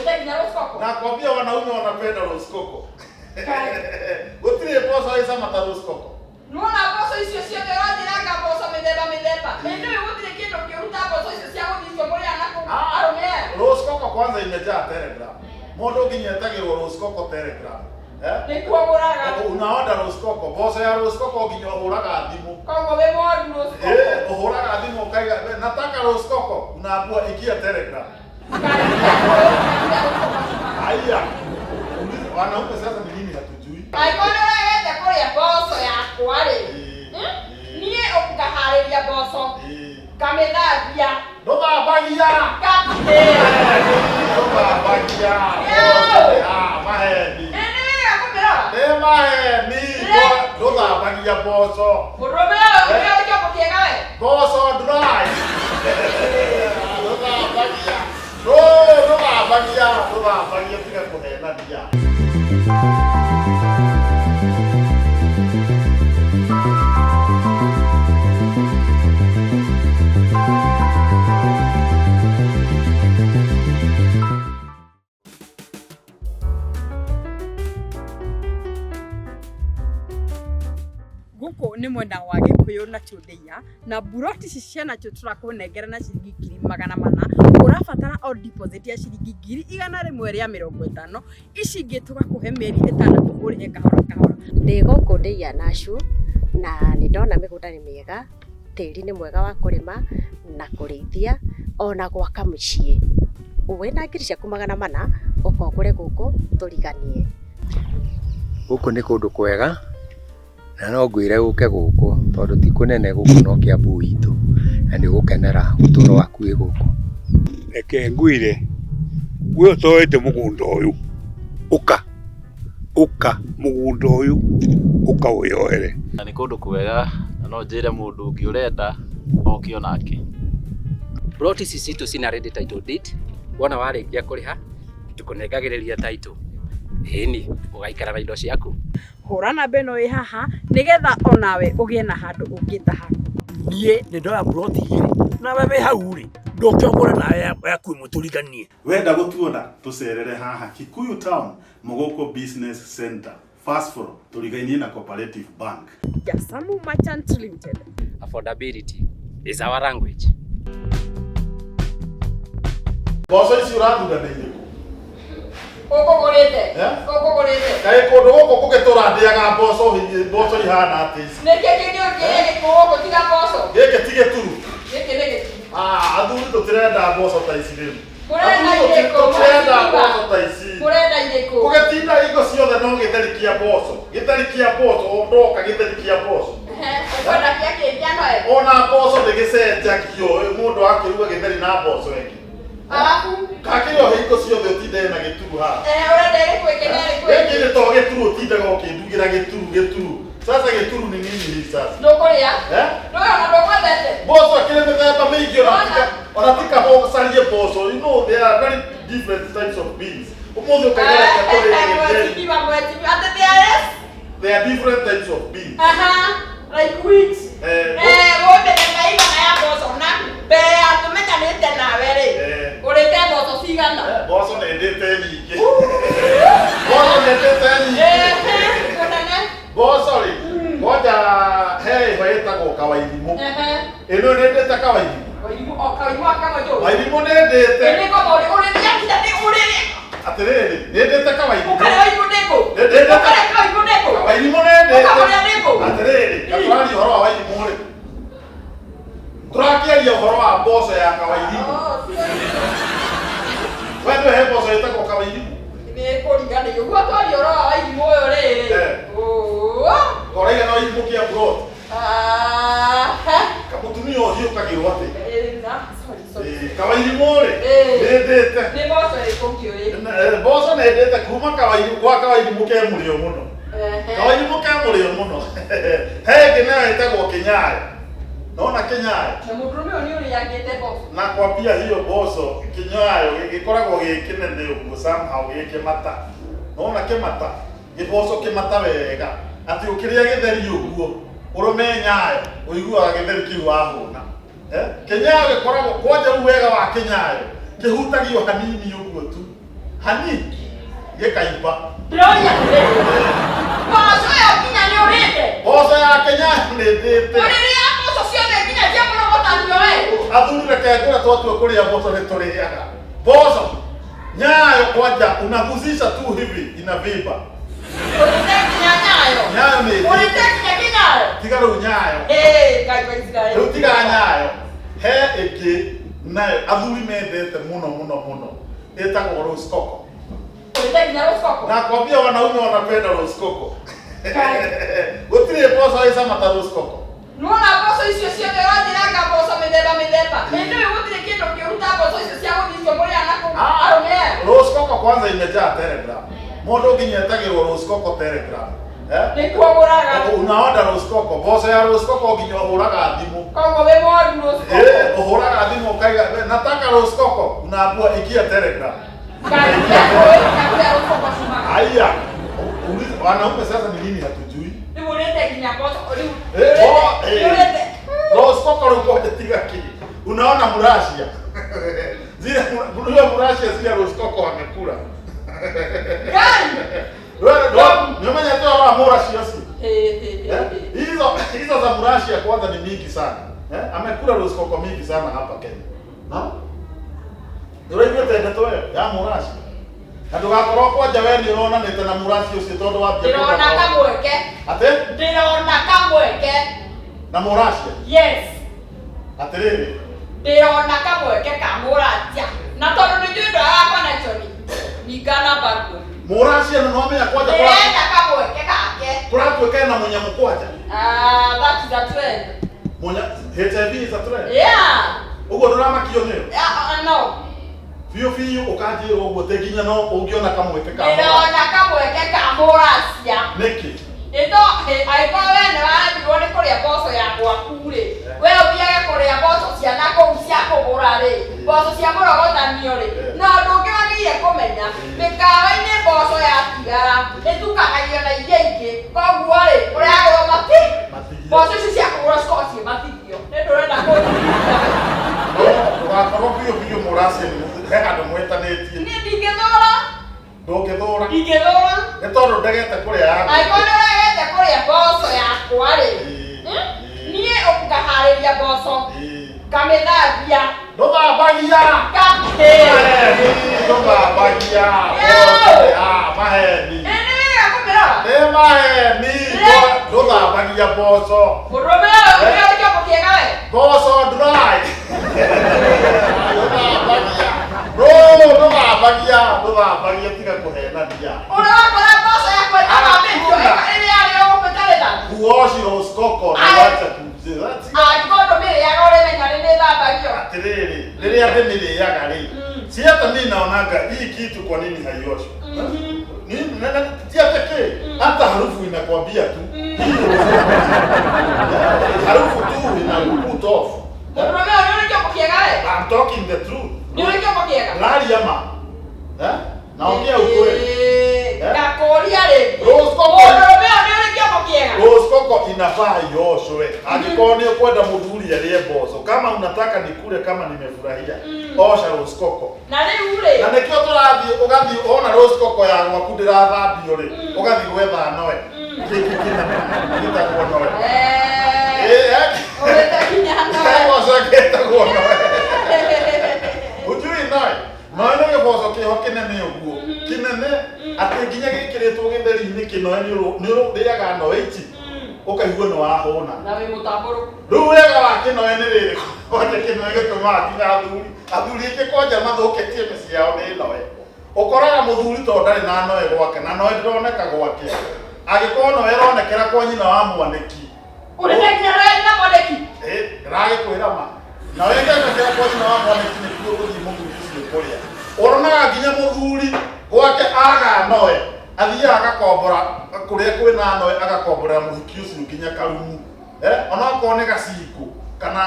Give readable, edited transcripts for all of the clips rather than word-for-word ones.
Ũrĩte nginya rũcoko. Nakwambia wanaume wanapenda roskoko. Gũtirĩ mboco ĩ cama ta roskoko. Nĩwona mboco icio ciothe ũranjĩranga mboco mĩthemba mĩthemba. Hĩndĩ ĩyo gũtirĩ kĩndũ kĩũru ta mboco icio cia gũthiĩ icio mũrĩaga na kũu arũme aya. Roskoko kwanza imejaa Telegram. Mũndũ nginya etagĩrwo roskoko Telegram. Eh? Nĩkuo ngũraga. Unaoda roskoko. Mboco ya roskoko nginya ũhũraga thimũ. Koguo wĩ mũru rũcoko. Eh, ũhũraga thimũ ũkaiga nataka roskoko, unaambua ingia Telegram. Haya. Uliza wanaume sasa ni nini hatujui? Angĩkorwo nĩ ũregete kũrĩa mboco yakwa rĩ, Eh, hmm? Niĩ ngaharĩria mboco, eh. ngamĩthambia, Ndũthambagia. ngamĩhĩa. Ndũthambagia. Yo! Ah, maheni. Ĩ nĩ wega kũmĩrora. Nĩ maheni. Ndũthambagia mboco. Mũndũrũme ũyũ nĩwe kĩongo kĩega we. Mboco dry. Ndũthambagia. Ndũthambagia. Ndũthambagia tiga kũhenania. Gũkũ nĩ mwena wa Gĩkũyũ na Chũndĩia na mburoti ici cia nacio tũrakũnengera na ciringi 400,000. Ũrabatara o deposit ya ciringi 150,000, ici ingĩ tũgakũhe mĩeri 6 ũrĩhe kahora kahora. Ndĩ gũkũ Ndĩia Nacu na nĩ ndona mĩgũnda nĩ mĩega, tĩri nĩ mwega wa kũrĩma na kũrĩithia ona gwaka mũciĩ. Wĩna 400,000 ũka ũgũre gũkũ tũriganie. Gũkũ nĩ kũndũ kwega na no ngwĩre ũke gũkũ tondũ ti kũnene gũkũ no Kiambu itũ na nĩ ũgũkenera ũtũro waku wĩ gũkũ. Reke ngwĩre we ũtoete mũgũnda ũyũ ũka ũka mũgũnda ũyũ ũka wĩyoere. Na nĩ kũndũ kwega na no njĩre mũndũ ũngĩ ũrenda oke onake. Plot ici citũ cina ready title deed, wona warĩkia kũrĩha tũkũnengagĩrĩria title, ĩni ũgaikara na indo ciaku. Hũra namba ĩno ĩ haha nĩgetha onawe ũgĩe na handũ ũngĩta haku. Niĩ nĩ ndoya mburoti igĩrĩ nawe wĩ hau rĩ ndũke ũgũre nawe yaku ĩmwe tũriganie. Wenda gũtuona tũcerere haha Kikuyu Town Mogoko Business Center first floor tũrigainie na Cooperative Bank. Jasamu Merchant Limited. Affordability is our language. Mboco ici ũrathura nĩ irĩkũ? Ũkũgũrĩte. Eh? Ũkũgũrĩte. Kaĩ kũndũ gũkũ kũngĩtũra ndĩaga mboco mboco ihana atĩ ici? Nĩkĩ kĩngĩ ũngĩrĩa gĩkũgũkũ tiga mboco? Gĩkĩ ti gĩturu. Gĩkĩ nĩ gĩturu. Ah, athuri tũtirenda mboco ta ici rĩu. Mũrenda Athuri irĩkũ? tũtirenda mboco ta ici. Mũrenda irĩkũ? Ũgĩtinda hingo ciothe no gĩtheri kĩa mboco. Gĩtheri kĩa mboco, ndoka gĩtheri kĩa mboco. Ehe, ũkwenda kĩa kĩ? Kĩa Noel? Ona mboco ndĩgĩcenjagio, mũndũ akĩruga gĩtheri na mboco ĩngĩ. Arabu? Kakĩrĩ o hingo ciothe ũtinde na gĩturu haha. Ehe, ũrenda ĩrĩkũ ĩngĩ na ĩrĩkũ Gĩkĩ ĩngĩ? nĩ to gĩturu ũtindaga ũkĩndugĩra gĩturu gĩturu. Sasa gĩturu ni nini hii sasa? Ndũkũrĩa? Eh? Ndũĩ ona ndũkwendete? Mboco akĩrĩ mĩthemba mĩingĩ ona tika ona tika ũcarie mboco. You know there are very different types of beans. Ũmũthĩ ũkaiga reke tũrĩe gĩtheri. Mheshimiwa, mheshimiwa. Atĩ there is? There are different types of beans. Aha, like which? Eh, Eh, gwĩ mĩthemba ĩigana ya mboco na mbere ya tũmenyanĩte nawe rĩ, Eh. ũrĩte mboco cigana? Mboco nĩ ndĩte nyingĩ. Mboco nĩ ndĩte nyingĩ. Ehe, mũnene. Mboco rĩ, ngoja he ĩho ĩtagwo kawairimũ. Ehe. Ĩno nĩ ndĩte kawairimũ. Wairimũ, o kawairimũ aka mũjũĩ. Wairimũ nĩ ndĩte. Ĩ nĩ ngoma ũrĩ ũrĩthiaga nĩ ũrĩ. Atĩrĩrĩ, nĩ ndĩte kawairimũ. Ũkarĩa wairimũ ndĩkũ? Nĩ ndĩte Ũkarĩa kawairimũ ndĩkũ? Wairimũ nĩ ndĩte. Ũkamũrĩa ndĩkũ? Atĩrĩrĩ, gatũraria ũhoro wa wairimũ rĩ. Tũrakĩaria ũhoro wa mboco ya kawairimũ. Oh, ti wairimũ. We ndũĩ he mboco ĩtagwo kawairimũ? Nĩ kũriganĩrio. Ũguo twaria ũhoro wa wairimũ ũyũ rĩrĩ. Eh. Oo. Ũraiga na wairimũ kĩa plot. Aha. Kamũtumia ũhiũkagĩrwo atĩ. Eh, na, sorry, sorry. Eh, Kawairimũ rĩ, Eh. nĩ ndĩte. Nĩ mboco ĩrĩkũ ũngĩũrĩte? Mboco nĩ ndĩte kuma kawairimũ gwa kawairimũ ke mũrĩo mũno. Ehe. Kawairimũ ke mũrĩo mũno. He ĩngĩ nayo ĩtagwo kĩnyayo. Nona kĩnyayo? Na mũndũrũme ũyũ nĩ ũrĩangĩte mboco. Na kwambia hiyo mboco kĩnyayo gĩkoragwo gĩ kĩnene ũguo somehow gĩ kĩmata. Nona kĩmata? Gĩboco kĩmata wega. Atĩ ũkĩrĩa gĩtheri ũguo ũrũme nyayo ũiguaga gĩtheri kĩu wahũna. Eh? Kĩnyayo gĩkoragwo kwanja rĩu wega wa kĩnyayo kĩhutagio hanini ũguo tu. Hani gĩkaimba. Ndĩroria atĩrĩrĩ, mboco ĩyo nginya nĩ ũrĩte? Mboco ya Kenya nĩ ndĩte. Ũrĩrĩa mboco ciothe nginya cia mũrogotanio we? Athuri reke ngũre twatua kũrĩa mboco nĩ tũrĩaga. Mboco nyayo kwanja unaguzisha tu hivi inavimba. Ũrĩte nginya nyayo? Nyayo nĩ ndĩte. Ũrĩte nginya kĩnyayo? Tiga rĩu nyayo. Ĩĩ, Ngai wa Isiraeli. Rĩu tiga nyayo. He ĩngĩ nayo athuri mendete mũno mũno mũno ĩtagwo rosecoco. Ũrĩte nginya rosecoco? Nakwambia wanaume wanapenda rosecoco. Gũtirĩ mboco ĩcama ta rosecoco. Nĩwona mboco icio ciothe ũranjĩranga mboco mĩthemba mĩthemba. Hĩndĩ ĩyo gũtirĩ kĩndũ kĩũru ta mboco icio cia gũthiĩ icio mũrĩaga na kũu arũme aya. Rosecoco kwanza imejaa Telegram. Mũndũ nginya etagĩrwo rosecoco Telegram. Eh? Nĩkuo ũgũraga. Unaoda rosecoco. Mboco ya rosecoco nginya ũhũraga thimũ. Koguo wĩ mũru rosecoco. Eh, ũhũraga thimũ ũkaiga nataka rosecoco, unaambua ingia Telegram. Ngai, na kũrĩa rosecoco ciumaga. Aya. Uliza wanaume sasa ni nini hatujui? Rĩu ũrĩte nginya mboco rĩu. Eh, oh, eh. Ũrĩte. Rosecoco rĩu kwanja tiga kĩ. Unaona Murasia. Zile yule Murasia zile rosecoco amekula. Ngai. Wewe ndo nimenyete wa Murasia si. Eh, eh, Eh? eh. Hizo hizo za Murasia kwanza ni mingi sana. Eh? Amekula rosecoco mingi sana hapa Kenya. Ha? Ndũraiguĩte ndeto ĩyo ya Murasia? Na ndũgakorwo kwanja we nĩ ũronanĩte na Murasia ũcio tondũ wambia Ndĩrona kamweke. Atĩ? Ndĩrona kamweke. Na Murasia? Yes. Atĩrĩrĩ. Ndĩrona kamweke ka mũratia. Na tondũ nĩ njũĩ ndwara connection. Ningana bado. Murasia na nĩwamenya kwanja Ndĩrenda kamweke gake. kũratuĩka ena mũnyamũ kwanja. Ah, that is a trend. Mũnya HIV is a trend. Yeah. Ũguo ndũramakio nĩyo? Yeah, no. Biũ biũ ũkanjĩra ũguo atĩ nginya no ũngĩona kamweke ka Murasia. Ndĩrona kamweke ka mũracia. Nĩkĩ? Ĩto angĩkorwo we nĩ waremirwo nĩ kũrĩa mboco ya gwaku rĩ, we ũthiage kũrĩa mboco cia na kũu cia kũgũra rĩ, mboco cia mũrogotanio rĩ, na ũndũ ũngĩ wagĩrĩire kũmenya, mĩkawa-inĩ mboco yatigara ĩtukanagio na iria ingĩ, koguo rĩ, ũragũra mati mboco icio cia kũgũra cikoragwo ciĩ matigio, nĩ ndũrenda kũnjigithia. Ndũgakorwo biũ biũ Murasia nĩ he handũ mwĩtanĩtie. Niĩ ndingĩthũra, Ndũngĩthũra. ndingĩthũra. Nĩ tondũ ndegete kũrĩa yaku. Angĩkorwo nĩ ũregete kũrĩa mboco yakwa rĩ, niĩ ngaharĩria mboco, ngamĩthambia. Ndũthambagia. Ngahĩ. Maheni, ndũthambagia. Ah, maheni. Ĩ nĩ wega kũmĩrora. Nĩ maheni. Ndũthambagia mboco. Mũndũrũme ũyũ nĩwe kĩongo kĩega we. Mboco dry. Ndũthambagia. Ndũthambagia, ndũthambagia tiga kũhenania. Ũrĩa wakora mboco yakwa ĩtathambĩtio ĩrĩa yarĩo gũkũ ĩtarĩ thambie. Kuoshi rosecoco na wacha kujira. Angĩkorwo ndũmĩrĩaga ũrĩmenya nĩ nĩthambagio. Atĩrĩrĩ, rĩrĩa ndĩmĩrĩaga rĩ, si hata mimi naonaga hii kitu kwa nini haioshwi? Ti hata kĩ, hata harufu inakwambia tu. Hii rosecoco. Harufu tu inakuput off. Mũndũrũme ũyũ nĩ ũrĩ kĩongo kĩega we. I'm talking the truth. Nĩ ũrĩ kĩongo kĩega. Laria ma. Eh? Naongea ukweli. Eh? Ngakũria rĩngĩ. Rosecoco. Mũndũrũme ũyũ nĩ ũrĩ kĩongo kĩega. Rosecoco inafaa ioshwe. Angĩkorwo nĩ ũkwenda mũthuri arĩe mboco, kama unataka nikule kama nimefurahia, osha rosecoco. Na rĩu rĩ. Na nĩkĩo tũrathiĩ ũgathiĩ ona rosecoco ya gwaku ndĩrathambio rĩ, ũgathiĩ gwetha noe. Gĩkĩ kĩnene gĩtagwo noe. Eh. Eh, Ũrĩte nginya noe. Kĩboco gĩtagwo noe. Hujui noe? Noe nĩ gĩboco kĩho kĩnene ũguo. Kĩnene atĩ nginya gĩkĩrĩtwo gĩtheri-inĩ kĩnoe nĩ ũrĩaga noe ici ũkaigua nĩ wahũna. Na wĩ mũtambũrũku. Rĩu wega wa kĩnoe nĩ rĩrĩ kwanja kĩnoe gĩtũmaga nginya athuri athuri aingĩ kwanja mathũkĩtie mĩciĩ yao nĩ noe. Ũkoraga mũthuri tondũ ndarĩ na noe gwake na noe ndĩroneka gwake. Angĩkorwo noe ĩronekera kwa nyina wa mwanĩki. Ũrĩte nginya noe na mwanĩki. Eh, ndĩragĩkwĩra ma. Nawe ĩngĩonekera kwa nyina wa mwanĩki nĩkuo ũgũthiĩ mũthuri ũcio kũrĩa. Ũronaga nginya mũthuri gwake aga noe athiaga agakombora kũrĩa kwĩna noe agakomborera mũhiki ũcio nginya karumu. Eh, onokorwo nĩ gaciko kana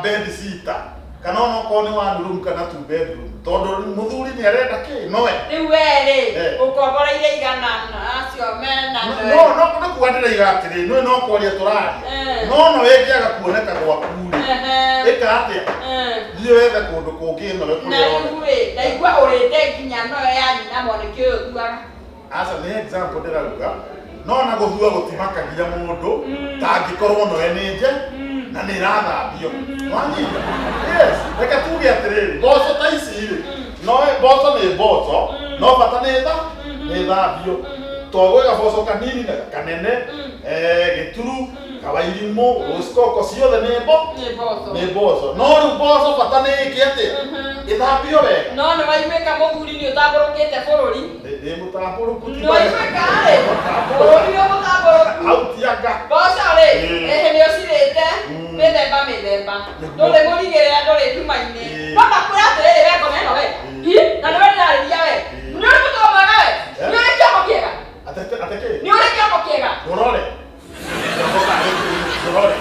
bed sitter kana onokorwo nĩ one room kana two bedroom tondũ mũthuri nĩ arenda kĩ noe. Rĩu we rĩ, Eh. ũkomboreire igana na acio mena noe. No no nĩ kuga ndĩraiga atĩrĩ nĩ no kwaria tũraria. Eh. No no ĩngĩaga kuoneka gwaku rĩ Ĩka atĩa? Thiĩ wethe kũndũ kũngĩ nowe Na kũrĩa rĩu ũroneka. rĩ, ndaigua ũrĩte nginya noyo ya nyina mwanake ũyũ ũthuaga. Aca nĩ example ndĩrauga. No na gũthua gũtimakagia mũndũ ta angĩkorwo nowe nĩ nje na nĩ ĩrathambio. Wanyita? Yes, reke tuge atĩrĩrĩ, mboco ta ici rĩ, no mboco nĩ mboco, no bata nĩ tha nĩ thambio. To gwĩ gaboco kanini na kanene, gĩturu, kawairimũ, rũcikoko ciothe nĩ mbo Nĩ mboco. nĩ mboco. No rĩu mboco bata nĩ ĩke atĩa? Ĩthambio wega. No nĩ waiguĩka mũthuri nĩ ũtambũrũkĩte bũrũri. Ndĩ mũtambũrũku ti Nĩ waiguĩka rĩ, bũrũri nĩ mũtambũrũku. Hau ti anga. Mboco rĩ, ĩhĩ nĩ ũcirĩte mĩthemba mĩthemba. Ndũrĩ mũrigĩrĩra, ndũrĩ nduma-inĩ. No ndakwĩra atĩrĩrĩ we ngoma ĩno we. Hi, na nĩwe ndĩrarĩria we. Nĩ ũrĩ mũtugo mwega we. Nĩ ũrĩ kĩongo kĩega. Ateke. Nĩ ũrĩ kĩongo kĩega. Ndũrore. Ndũrore.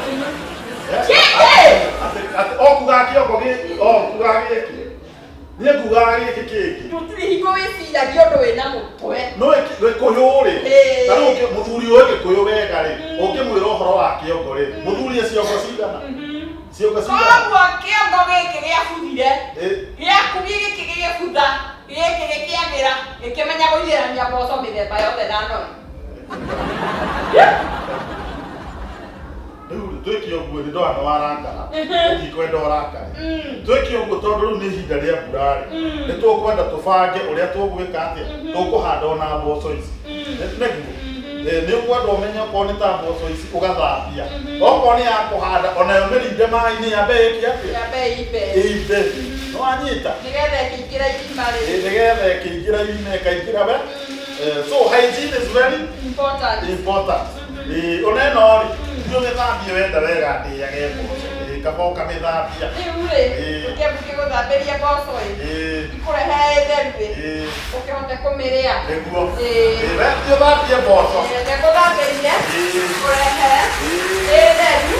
Kĩkĩ? Ate o kugaga kĩongo gĩ o kugaga gĩkĩ. Niĩ ngugaga gĩkĩ kĩngĩ. Tũtirĩ hingo wĩciragia ũndũ wĩna mũtwe. No gĩkũyũ rĩ, ta rĩu mũthuri ũyũ gĩkũyũ wega rĩ, ũngĩmwĩra ũhoro wa kĩongo rĩ, mũthuri e ciongo cigana? Ciongo cigana? Koguo kĩongo gĩkĩ gĩabuthire, gĩaku gĩkĩ gĩgĩbutha, gĩkĩ gĩkĩagĩra, gĩkĩmenya gũithĩrania mboco mĩthemba yothe na noyo. Rĩu twĩke ũguo nĩ ndona nĩ warakara, ndikwenda ũrakare. Twĩke ũguo tondũ rĩu nĩ ihinda rĩa mbura rĩ, nĩ tũkwenda tũbange ũrĩa tũgwĩka atĩa, tũkũhanda ona mboco ici. Nĩguo. Nĩ ũkwenda ũmenye okorwo nĩ ta mboco ici ũgathambia. Okorwo nĩ ya kũhanda onayo mĩrinde maĩ-inĩ yambe ĩke atĩa? Yambe ĩimbe. Ĩimbe. Nĩ wanyita? Nĩgetha ĩkĩingĩra irima rĩ. Nĩgetha ĩkĩingĩra irima ĩkaingĩra we. So hygiene is very important. Important. Ona ĩno rĩ, ndio mĩthambie wenda wega ndĩage mboco. Kaba ũkamĩthambia. Rĩu rĩ, ũkĩambu gũthambĩria mboco ĩ, ikũrehe ĩ theru ĩ, ũkĩhote kũmĩrĩa. Nĩguo. We thiĩ ũthambie mboco. Nĩngũthambĩrie, kũrehe ĩ theru,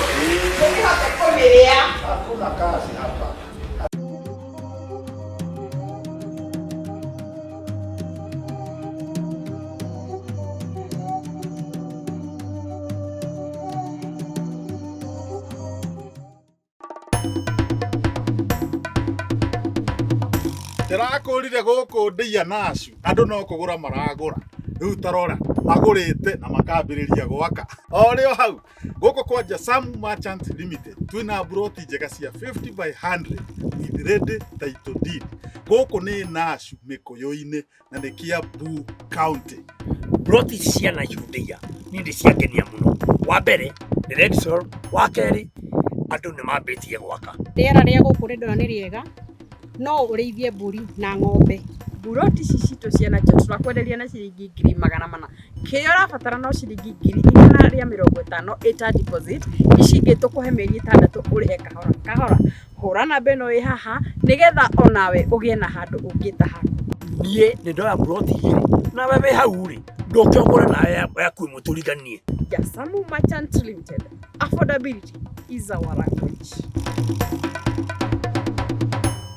ũkĩhote kũmĩrĩa. Hakuna kazi hapa. Ndĩrakũrire gũkũ ndĩia nacu andũ no kũgũra maragũra rĩu tarora magũrĩte na makambĩrĩria gwaka o rĩo hau gũkũ kwanja Sam Merchant Limited twĩna mburoti njega cia 50 by 100 with ready title deed gũkũ nĩ Nacu Mĩkũyũ-inĩ na nĩ Kiambu County. Mburoti ici cia Nacu Ndeiya niĩ ndĩ ciangenia mũno. Wa mbere nĩ red soil, wa kerĩ andũ nĩ mambĩtie gwaka. Rĩera rĩa gũkũ nĩ ndĩrona nĩ rĩega, no ũrĩithie mbũri na ng'ombe. Mburoti ici citũ cia Nacu tũrakwenderia na ciringi 400,000. Kĩrĩa ũrabatara no ciringi 150,000 ĩta deposit, ici ingĩ tũkũhe mĩeri 6 ũrĩhe kahora kahora. Hũra namba ĩno ĩ haha nĩgetha onawe ũgĩe na handũ ũngĩta haku. Niĩ nĩ ndoya mburoti igĩrĩ nawe wĩ hau rĩ ndũke ũgũre nawe yaku ĩmwe tũriganie. Jasamu Merchant Limited. Affordability is our language.